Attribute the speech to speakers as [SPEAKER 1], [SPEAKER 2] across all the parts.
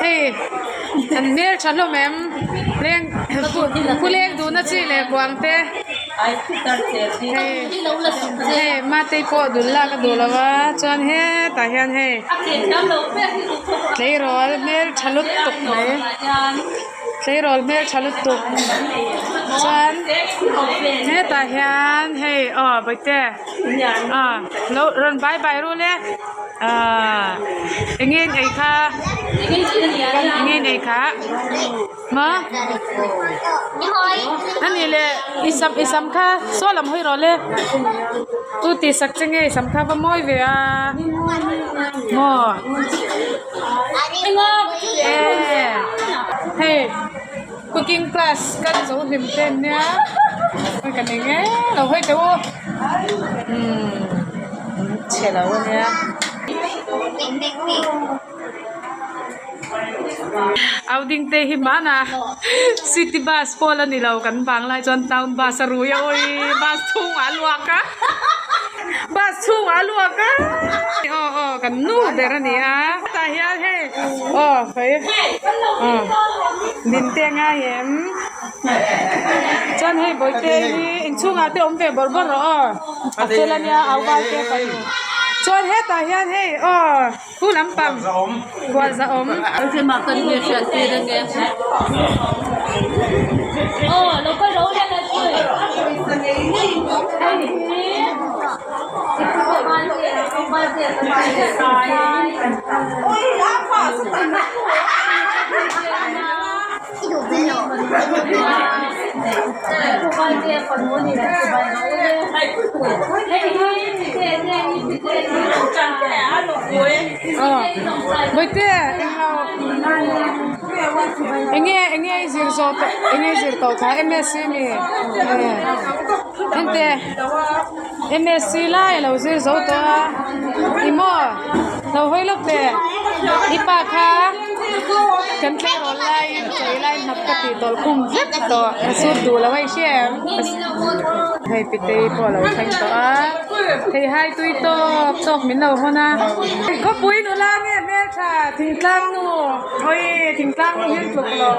[SPEAKER 1] Hei an hmeltha hlawm em leng pu leng duhna chi leh kuang te hei hei matei pawh dul lak a duh lo a chuan hetah hian hei tleirawl hmeltha lutuk mai. Tleirawl hmeltha lutuk chuan hetah hian hei aw bawihte aw lo rawn bai bai ru le ahh eng nge in ei kha eng nge in ei kha maw a nih leh i sam i sam kha saw lam hawi rawh le tu tih sak che nge i sam kha va mawi ve a maw. Hei cooking class kal zo hlim te an nia hei ka nei ngei lo hawi teh u umm chhe lo a nia au ding te hi hmanah city bus pawh la ni lo kan vang lai chuan town bus a rui a awii bus chhungah a luak a. Bus chhungah a luak a aw aw kan nu ber a ni a tah hian hei aw hei aw dinte a ngai em chuan hei bawihte hi inchhungah te awm ve bawrh bawrh rawh aw a fel a nia au val te pahnih chuan hetah hian hei aw khu lampang khual za awm. Bawihte englo enge enge i zir zawh tawh enge i zir tawh kha MSc mi ente MSc lai alo zir zo tawh a ih maw lo hawi lawk teh i pa kha kan tleirawl laiin chawi lai hnap ka tih tawlh khum vek tawh a sut duh lo a i hria em hei pitei pawh alo thleng tawh a hei hai tui tawk tawk min lo hawn a khawpui nula nge hmeltha thingtlang nu hawi thingtlang nu hian tluk lo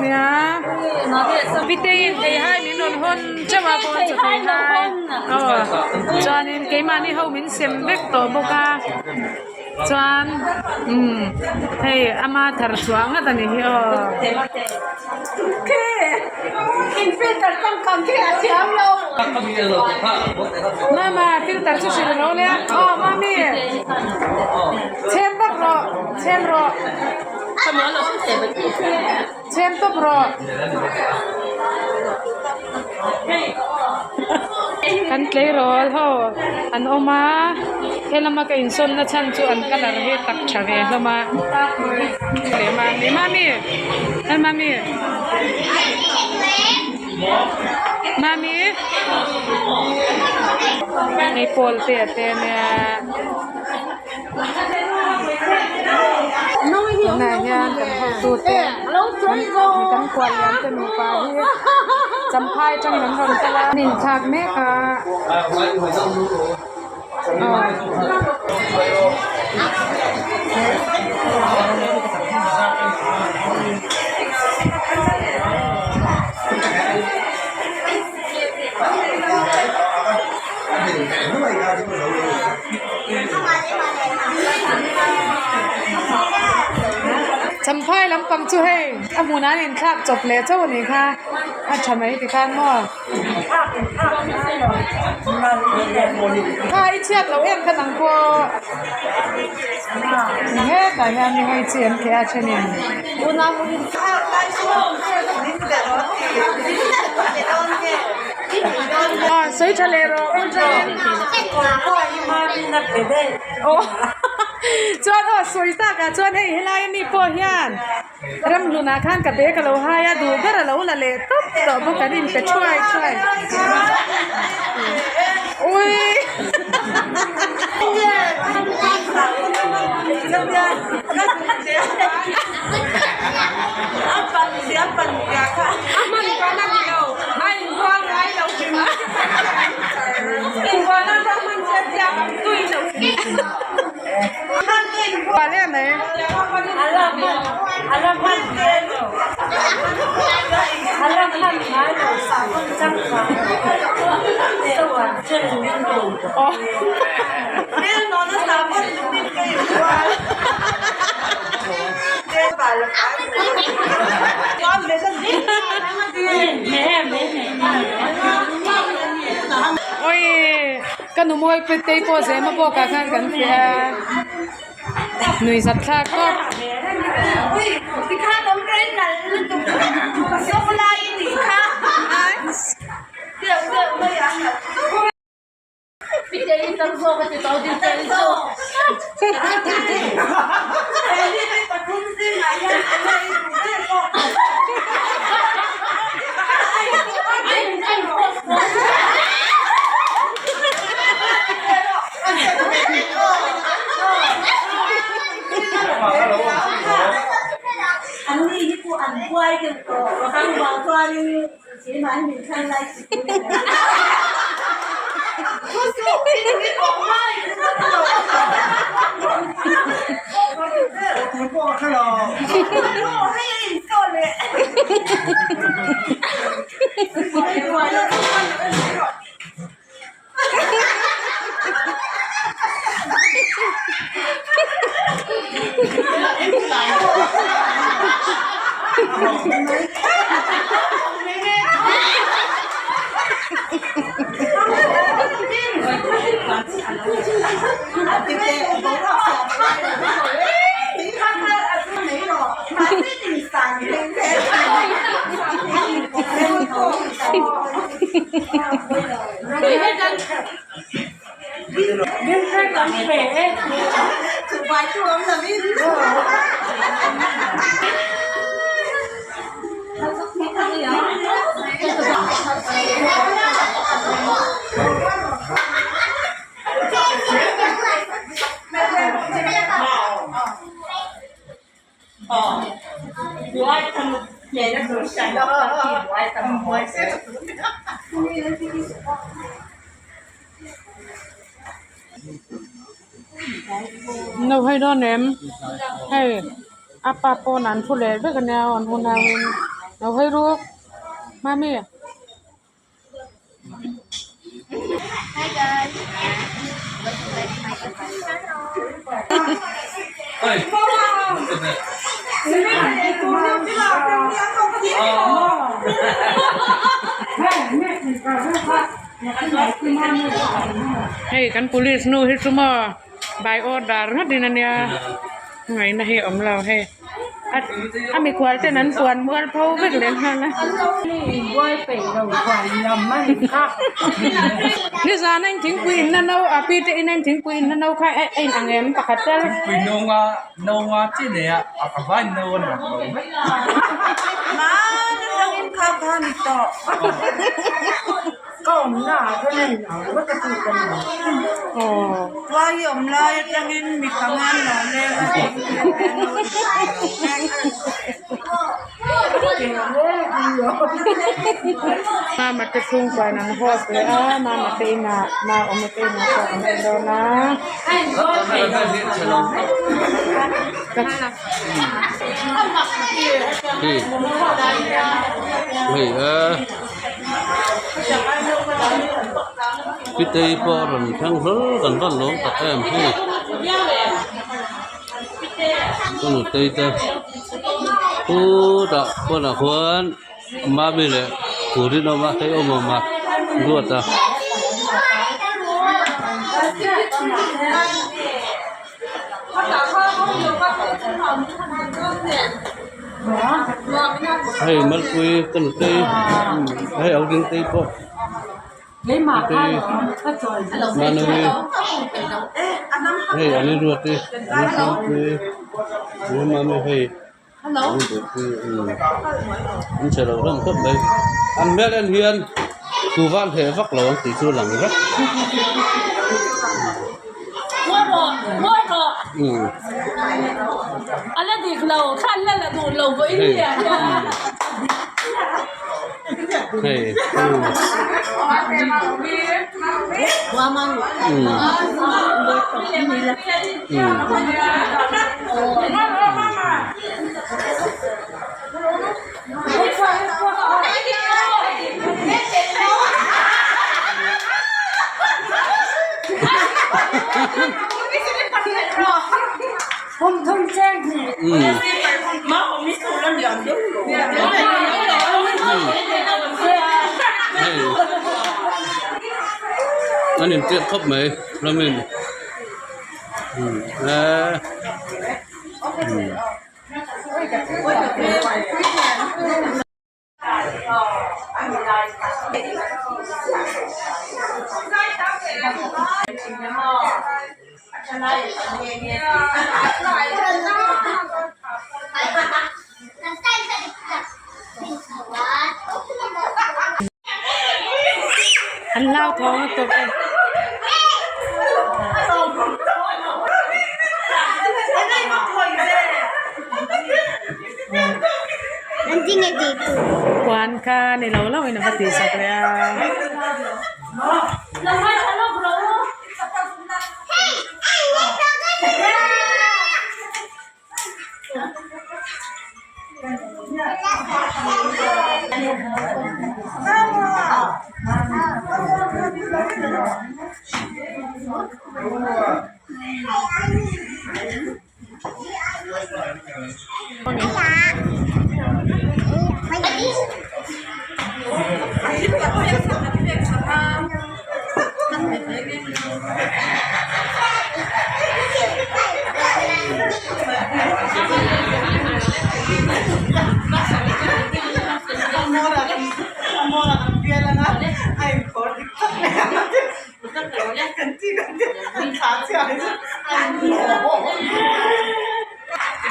[SPEAKER 1] nia piteiin hei hai min rawn hawn teuh a pawn chu thei hai aw chuanin keimahni ho min sem vek tawh bawk a. Chuan umm hei ama thar chhuah ngat a ni hi aw. Mama filter chu hrilh ro le aw mami chhem vak rawh chhem rawh chhem tawp rawh. Kan tleirawl ho an awm a helama ka insawn na chhan chu an colour hi tak tha ve hlawm a leh mami mami hei mami mami hei pawl te a te ania tunah hian kan hotute kan kual lian te nupa hi champhai atangin an rawn kal a an inthlak mek a aw. Champhai lampang chu hei a hmunah an inthlak chawp leh chauh a nih kha a tha mai tikhan maw kha i chhiat loh em kha nang pawh hetah hian hei chi an theh a thenin. Sawi tha leh rawh chuan aw sawi tak ah chuan hei helai ami pawh hian ramhlun ah khan ka bag alo hai a duh ber alo la leh tawp tawh bawk an inpe thuai thuai ui Awii ka nu mawi tei pawh zema bawk ah khan kan hria a nui zat thlak tawp. No hei dawn em hei a pa pawn an thu leh vek ania an unau in lo hawi ruk mami. Hei kan police nu hi chu maw by order ngawt in ania ngaihna hi a awm lo hei a mikhual ten an puan mual pho vek leh nghal a. Nizan a in thingpui in na no a pi te in a in thingpui in na no kha a in ang em pakhat tal. Mama te chhungkua in an host leh a mama te inah naupang te inah pawh an en dawn a.
[SPEAKER 2] Pitei pawh a rawn thleng hlawl kan van lawm tak em hei ka nutei te khutah pawnah khuan mami leh turin a awm a hei awm awm a duat a. Hei malpui ka nutei hei au ding tei pawh nutei mahni hei an inruat hi an inhruaipui mami hei an buaipui an che lo hlawm khawp mai an hmel en hian tu van heh vak lo ang tih chu a lang vek. Hei Umm hei an intiat khawp mai ram in umm eee umm.
[SPEAKER 1] An hlauthawng lutuk e. Puan kha ni lo lo in a va tih sak leh a.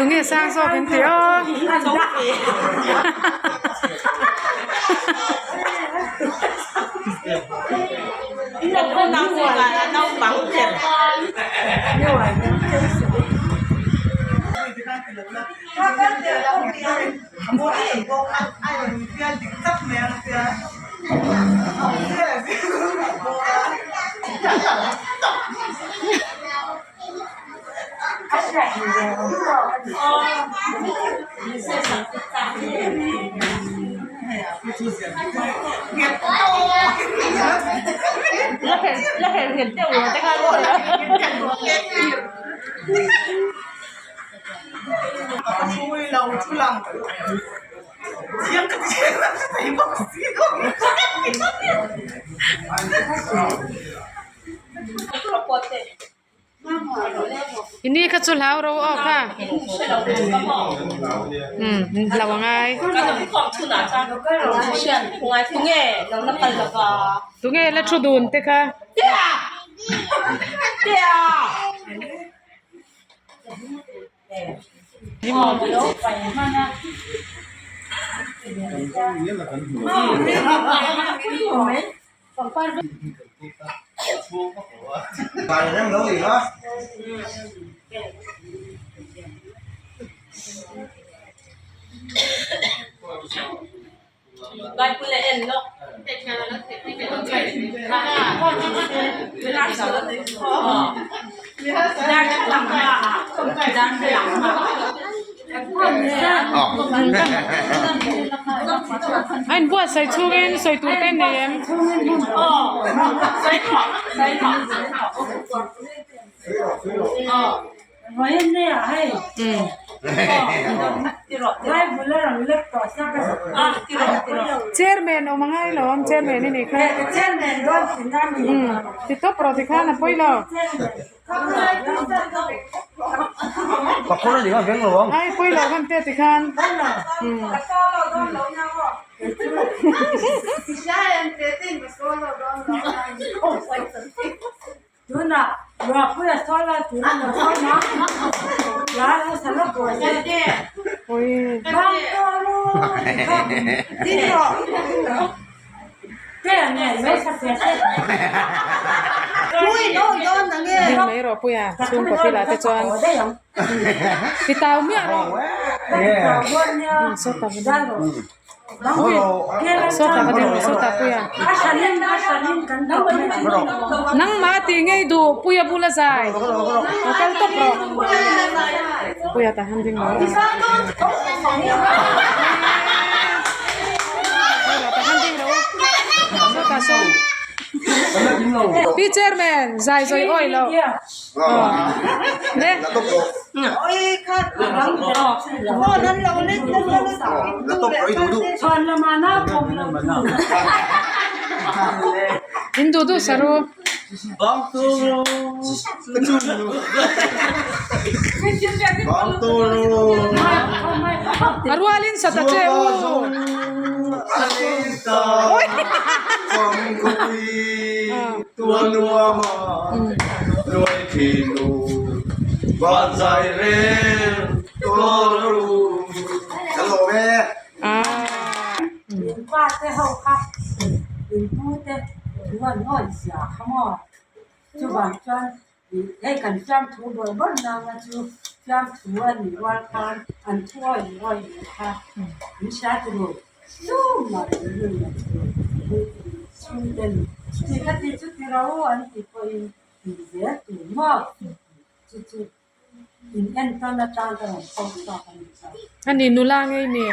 [SPEAKER 1] Tunge sang zawk in tih aw. Ini kha chu hlau ro aw kha umm hlau a ngai tunge la thu dun te kha. A inbuatsaih chhungin sawi tur te nei em? Chairman awm a ngai lo awm chairman i nih kha ti tawp rawh tikhan a pawi lo ai pawi lo khan te tikhan. Ding mai rawh puia chhungkaw thilah te chuan ti tau miah rawh sawta Sawta va ding rawh sawta puia nangmah tih ngei duh puia bula zai lo kal tawp rawh puia tah hian ding rawh tah hian ding rawh sawtah sawn. Pi Chairman, zai zawi awi lo. Ne. In duh duh sa ru. A rualin sa ta che u.
[SPEAKER 3] Chuvang chuan hei kan fiamthu bawrh bawrh nanga chu fiamthu a nih rual khan an thu awih awih leh kha an hria turu tumah an rin lo tur chhungten chuti ka ti chu ti ro an tih pawhin tih zel tur maw chu chu in entawn atang ka rawn post chhuak a ni chuan.
[SPEAKER 1] A ni nula ngei ni.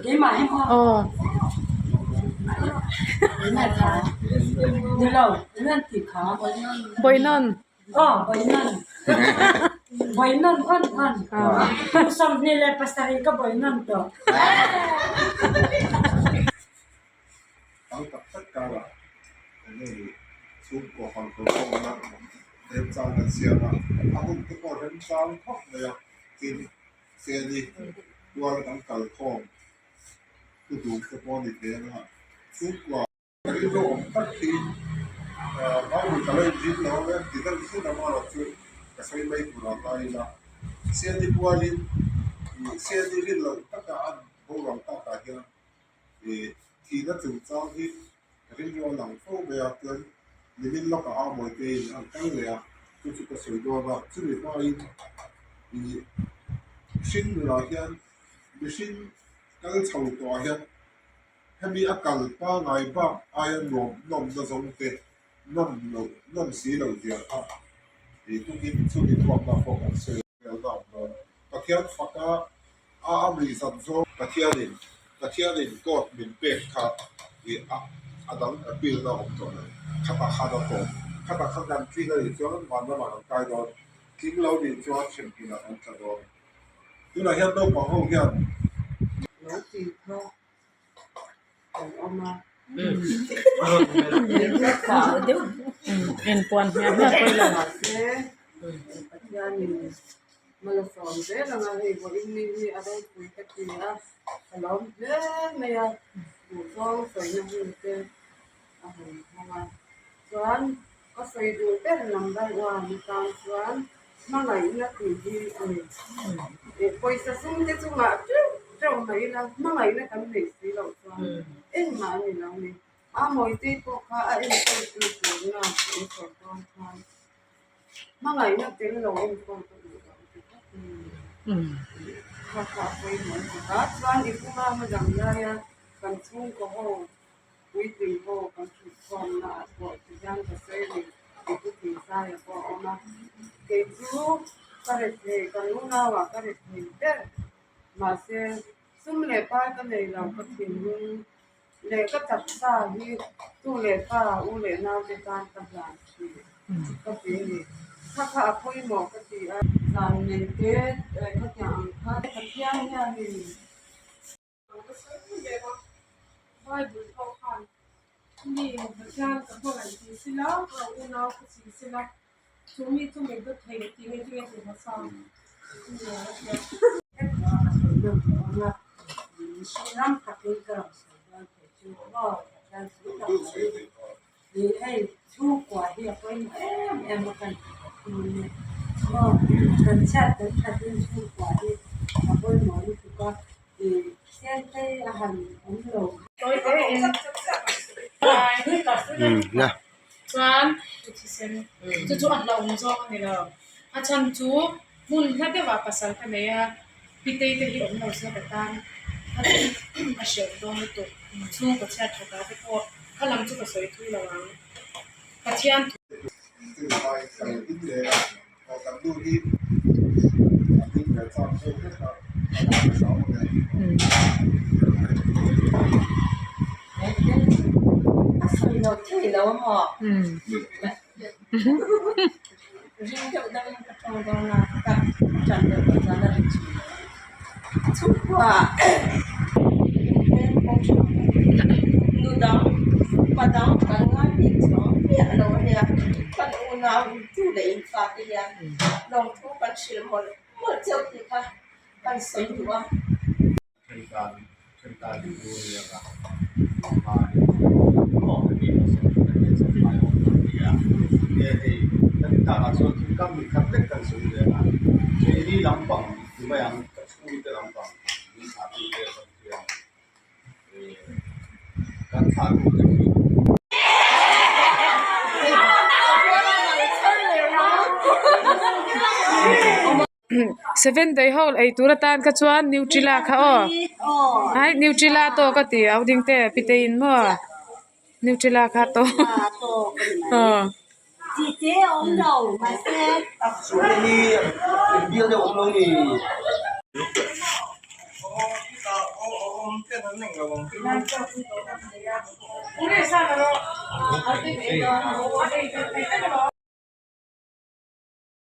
[SPEAKER 3] Keimah hi maw?
[SPEAKER 1] Aw.
[SPEAKER 3] Keimah kha. Ni lo, eng an tih kha?
[SPEAKER 1] Bawinan.
[SPEAKER 3] Aw, bawinan. Bawinan hawn hawn. Kum 27 ka bawinan tawh.
[SPEAKER 4] Ang tak tak karah eng nge ni chhungkaw han kalkhawmna remchang kan siam a, a hun te pawh remchang khawp mai a, tin Seni tual kan kalkhawm thu duh te pawh a ni thei ang a, chhungkua rilru awm tak hi Bible ka lo inzir lo ang e ti deuh thut ang erawh chu ka sawi mai tur ah ngai ila, Seni pualin Seni rin loh taka an boral takah hian Ih thihna chungchang hi rilru a lang fo mai a, chuan nimin lawkah a mawite in an kal leh a, chu chu ka sawi dawn a, chumi hmain ih hring nunah hian mihring kal chho tawhah hian hemi a kal pangai bak aia nuam nawmna zawng te nawm loh nawm si loh zia kha ih tukin chumi thuamna pawh kan sawi a. Pathian faka A a mih zat zawng Pathianin Pathianin court min pek kha i a a dang appeal na awm tawh lo. Khatah khan a tawp. Khatah khan kan tling a nih chuan van lamah kan kai dawn. Tling lo nih chuan hremhmunah kan tla dawn. Tunah hian naupang ho hian.
[SPEAKER 3] Lo tih kha kan awm a.
[SPEAKER 1] Enpuan hmiah hmiah pawh ilo.
[SPEAKER 3] Mahse Pathianin Malsawm zel anga hei vawiin mi hi a ropui ka ti a, ka lawm hle mai a, duhzawng sawina hun te a han hmang a. Chuan ka sawi duh ber number one atan chuan hmangaihna tih hi a ni. Ih pawisa sum te chungah teuh teuh mai ila hmangaihna kan neih si loh chuan engmah a ni lo ni. A mawitei pawh kha a enkawl tu turna an sawi dawn khan. Hmangaihna tel lo enkawl ka duh lo ti tlat a ni. Kha kha a pawimawh a tuk a, chuan i puma hma dang laia kan chhungkaw ho puitling ho kan thutkhawmna ah pawh ti hian ka sawi a ni, i pu Thingsaia pawh a awm a, kei chu ka re thei ka nunau ah ka re thei ber mahse sum leh pai ka nei lo ka thinlung Leh ka taksa hi tu leh pa, u leh nau te tan ka hlan thin ka ti a ni. Kha kha a pawimawh ka ti a. Zan nei te khatiang ang kha Pathian hianin ka sawi mek a, Bible pawh khan mi Pathian ka hmangaih tih sila, ka unau ka ching sila, chu mi chu min dawt thei tih nge tinge tih hmasa Chuan thisen chu chu a hlauhawm zawk a ni lo a chhan chu hmun hla deuhah pasal ka nei a pitei te hi awm lo se ka tan a hreuh dawn lutuk chhungkaw chhiat tha ta te pawh kha lam chu ka sawi thui lo ang Pathian thu.
[SPEAKER 1] Seven day ho ei tur atan kha chuan nutella kha aw hai nutella tawk a ti au ding te pite in maw nutella kha tawk aw.